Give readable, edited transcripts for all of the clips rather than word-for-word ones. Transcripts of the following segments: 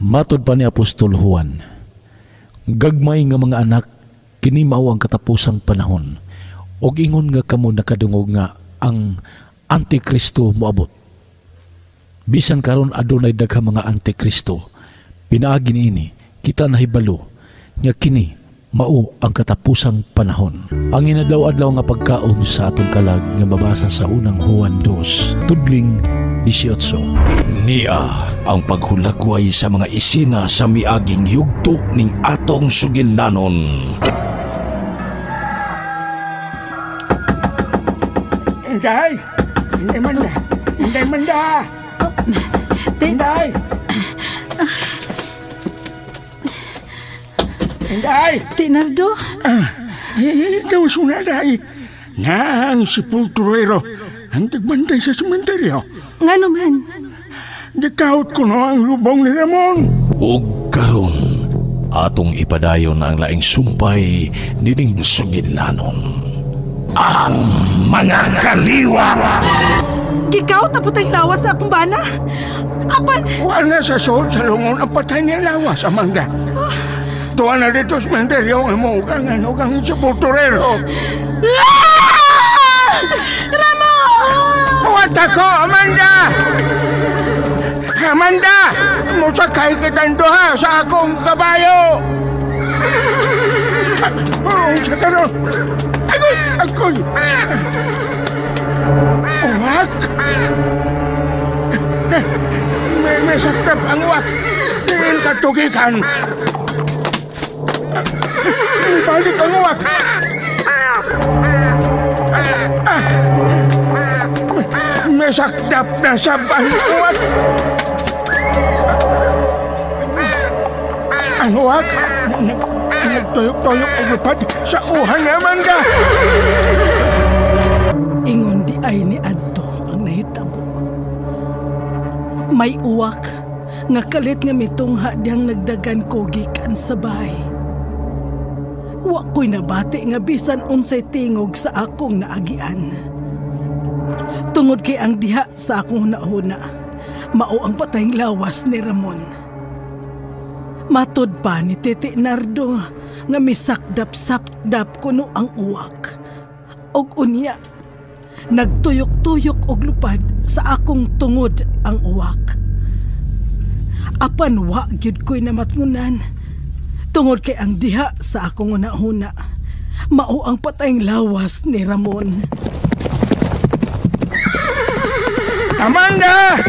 Matod pa ni Apostol Juan, gagmay nga mga anak, kini mao ang katapusang panahon. Og ingon nga kamo nakadungog nga ang Antikristo moabot. Bisan karon adunay daghang mga Antikristo, pinaagi niini kita nahibalo nga kini mao ang katapusang panahon. Ang inadlaw-adlaw nga pagkaon sa atong kalag nga mabasa sa unang Juan 2, tudling 18. Niya ang paghulagway sa mga isina sa miaging yugto ning atong sugilanon. Inday! Inday Manda! Inday Manda! Inday! Inday! Tinardo? Ikaw sunalay. Na ang sepulturero ang tagbantay sa sementeryo. Nga naman? Gikahot ko no ang lubong ni Ramon. Ug karon, atong ipadayon ang laing sumpay nining sugilanon. Ang mga kaliwa! Gikaw na patay lawas sa akong bana? Apan! Wala sa suot sa lungon ang patay niya lawas, Amanda. Tuwa na dito sa sementeryo ang mugangan o kang sepulturero. Ah! Ramon! Huwag ko, Amanda! Amanda! Musakay kitang duha sa akong kabayo! Sa karon! Agoy! Agoy! Uwak! May saktap ang uwak! Diin katugikan! Balik ang uwak! May saktap na sa uwak! Ang uwak? Nagtuyok-tuyok ang lupad sa uhan ni Amanda! Ingon di ay ni Adto ang nahitabo. May uwak nga kalit nga mitungha diyang nagdagan ko gikan sa bahay. Wa ko'y nabati nga bisan unsay tingog sa akong naagian. Tungod kay ang diha sa akong hunahuna, mao ang patayng lawas ni Ramon. Matod pa ni Titi Nardo nga misakdap-sakdap kuno ang uwak. Og unya, nagtuyok-tuyok og lupad sa akong tungod ang uwak. Apan wa gyud ko'y namatngunan. Tungod kay ang diha sa akong una-una, mao ang patayng lawas ni Ramon. Amanda!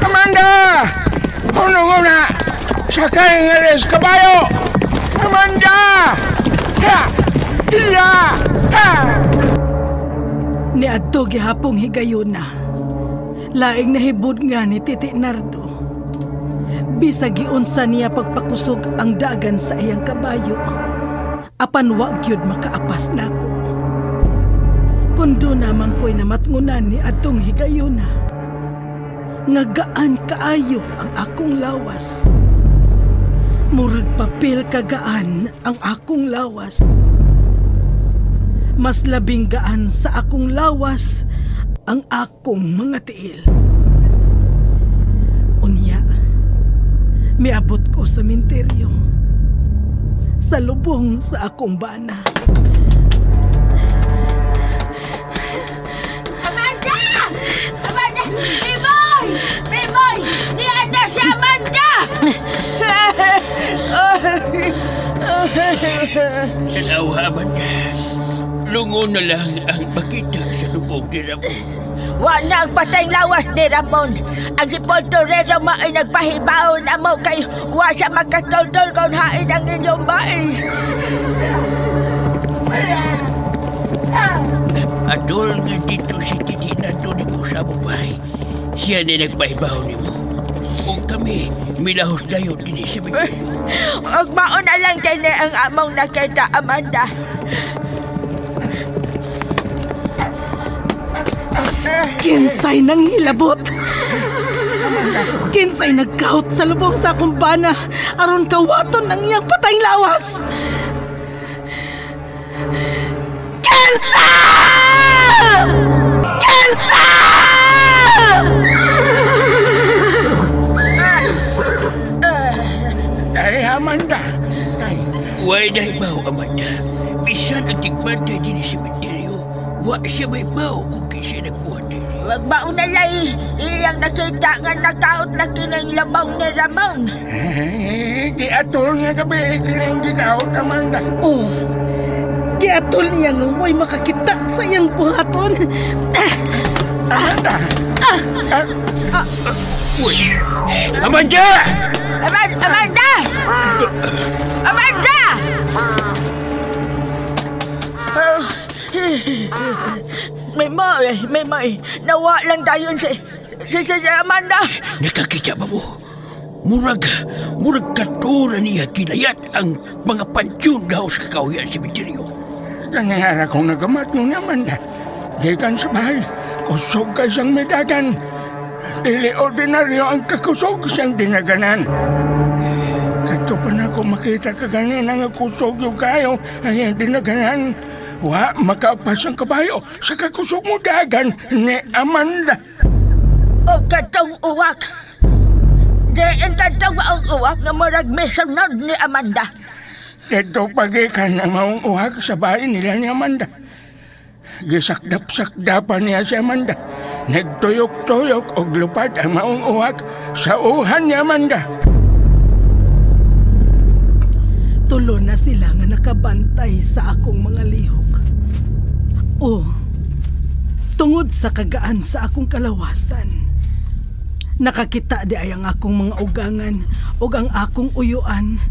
Amanda! Hunong-una! Sakay nga rin sa kabayo! Amanda! Ha! Hiya! Ha! Niadto gihapong higayuna. Laing nahibud nga ni Titi Nardo. Bisag giunsa niya pagpakusog ang dagan sa iyang kabayo. Apan wa gyud makaapas nako. Kundo naman ko'y namatngunan ni atong higayuna. Nga gaan kaayo ang akong lawas. Murag papel kagaan ang akong lawas. Mas labing gaan sa akong lawas ang akong mga tiil. Unya, miabot ko sa minteryo. Sa lubong sa akong bana. Amanda! Amanda! Biboy! Biboy! Niyan na si Amanda! Sanaw, Amanda. Lungo na lang ang makita sa lubong ni Ramon. Wala ang patayng lawas ni Ramon. Ang sepulturero mo ay nagpahibaon na mo kay wa siya magkatultol kung hain ang inyong bae. Adol nga dito si Titi na to ni mo sa bubay. Siya na nagpahibaon ni mo. O kami, milahos dayon din sa bigay. Og mauna lang din ang among nakita, Amanda. Kinsay nang hilabot. Kinsay nagkahot sa lubong sa akong bana aron kawaton ng iyang patayng lawas. Kinsa! Kinsa! Tay, Amanda. Tay. Way nahibaw, Amanda. Bisan ang tigbantay din sa sementeryo, wa siya may baw kung kinsa nagbuhat din. Wag ba unalay iyang nakita nga nakaot na kining labaw ni Ramon. Giatol nga gabi kining gikaot, Amanda. Oh, giatol niya nga way makakita sa iyang buhaton. Amanda! Uy! Amanda! Amanda! Amanda! May mo. Nawa lang tayo si Amanda. Nakakita ba mo? Murag katura niya kinayat ang mga pansyon daw sa kakahuyan sementeryo. Kanyara kong nagamat nun, Amanda. Gikan sa bahay, kusog kay siyang medagan. Dili ordinaryo ang kakusog siyang dinaganan. Kadto pa na ako makita kaganina nga kusog yung kayo ay ang dinaganan. Wa makaapas ang kabayo sa kakusog mo dagan ni Amanda. O katong uwak. Diin katong maong uwak nga murag misunod ni Amanda. Dito pagikan ang maong uwak sa bahay nila ni Amanda. Gisakdap-sakdapan niya si Amanda. Nagtuyok-tuyok og lupad ang maong uwak sa uhan ni Amanda. Tulo na sila nga nakabantay sa akong mga lihok. O, tungod sa kagaan sa akong kalawasan, nakakita di ay ang akong mga ugangan o ang akong uyuan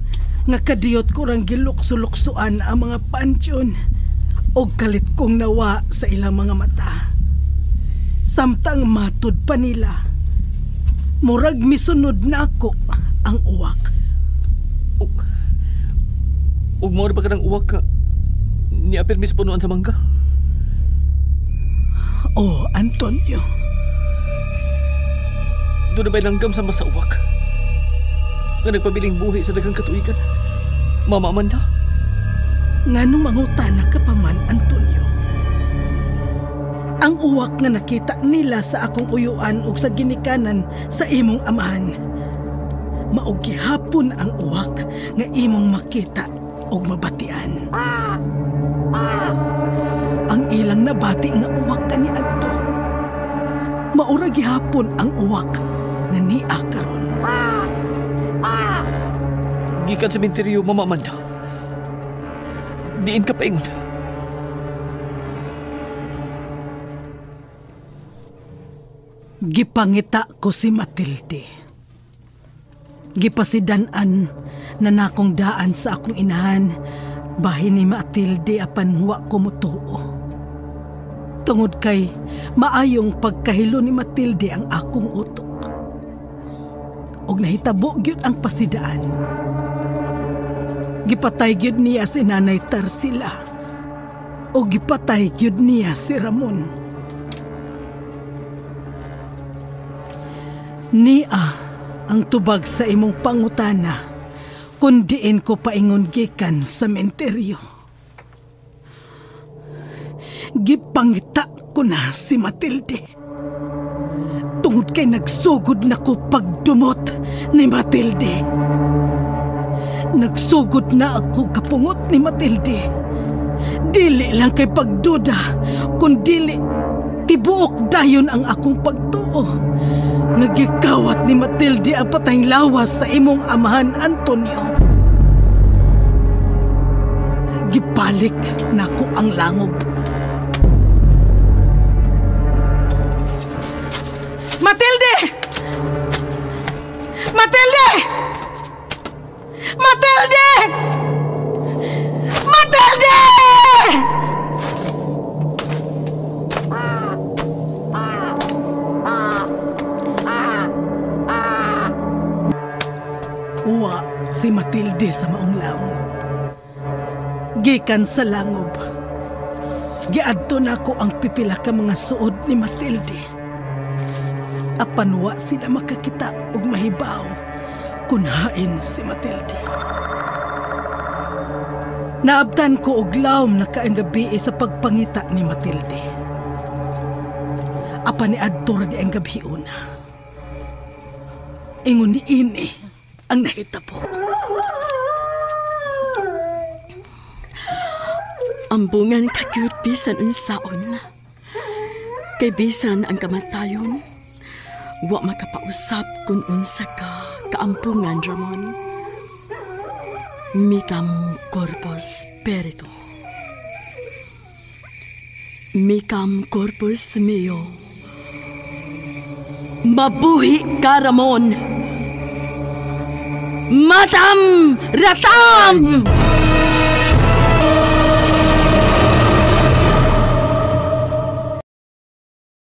nga kadiyot ko rang gilukso-luksuan ang mga pansyon o kalit kong nawa sa ilang mga mata. Samtang matud pa nila, murag misunod na ako ang uwak. Ug mao ba ka ng uwak ka? Ni apir mis punuan sa mangga? Oh, Antonio. Doon na ba'y langgam sa masa uwak? Nga nagpabiling buhi sa daghang katuigan? Mama Amanda? Nganong mangutana ka pa man, Antonio? Ang uwak nga nakita nila sa akong uyuan ug sa ginikanan sa imong amahan. Mao gihapon ang uwak nga imong makita og mabatian. Ang ilang nabati nga uwak kaniadto. Maura gihapon ang uwak nga nia karon. Gikan sa sementeryo, Mama Amanda. Diin ka paingon. Gipangita ko si Matilde. Gipasidan-an na nakong daan sa akong inahan, bahin ni Matilde apan wa ko motuo. Tungod kay maayong pagkahilo ni Matilde ang akong utok. Og nahitabo gyud ang pasidaan. Gipatay gyud niya si Nanay Tarsila. O gipatay gyud niya si Ramon. Nia ang tubag sa imong pangutana, kun diin ko paingon gikan sa menteryo. Gipangita ko na si Matilde. Tungod kay nagsugod na ko pagdumot ni Matilde. Nagsugod na ako kapungot ni Matilde. Dili lang kay pagduda, kun dili tibuok dayon ang akong pagtuo. Nagikawat ni Matilde ang patayng lawas sa imong amahan, Antonio. Gibalik nako ang langob. Matilde! Matilde! Matilde! Matilde! Uwa si Matilde sa maong langob. Gikan sa langob, giadto nako ang pipila ka mga suod ni Matilde. Apan wa sila makakita og mahibaw kun hain si Matilde. Naabtan ko og lawom na kaang gabi sa pagpangita ni Matilde. Apan ni adto ra di ang gabi una. Ingon ni ini. ang nahitabo. Ambungan ka gyud bisan unsaon. Kay bisan ang kamatayon, wa makapausap kung unsa ka kaampungan, Ramon. Mitam corpus perito. Mikam corpus meo. Mabuhi ka, Ramon! Matam! Ratam!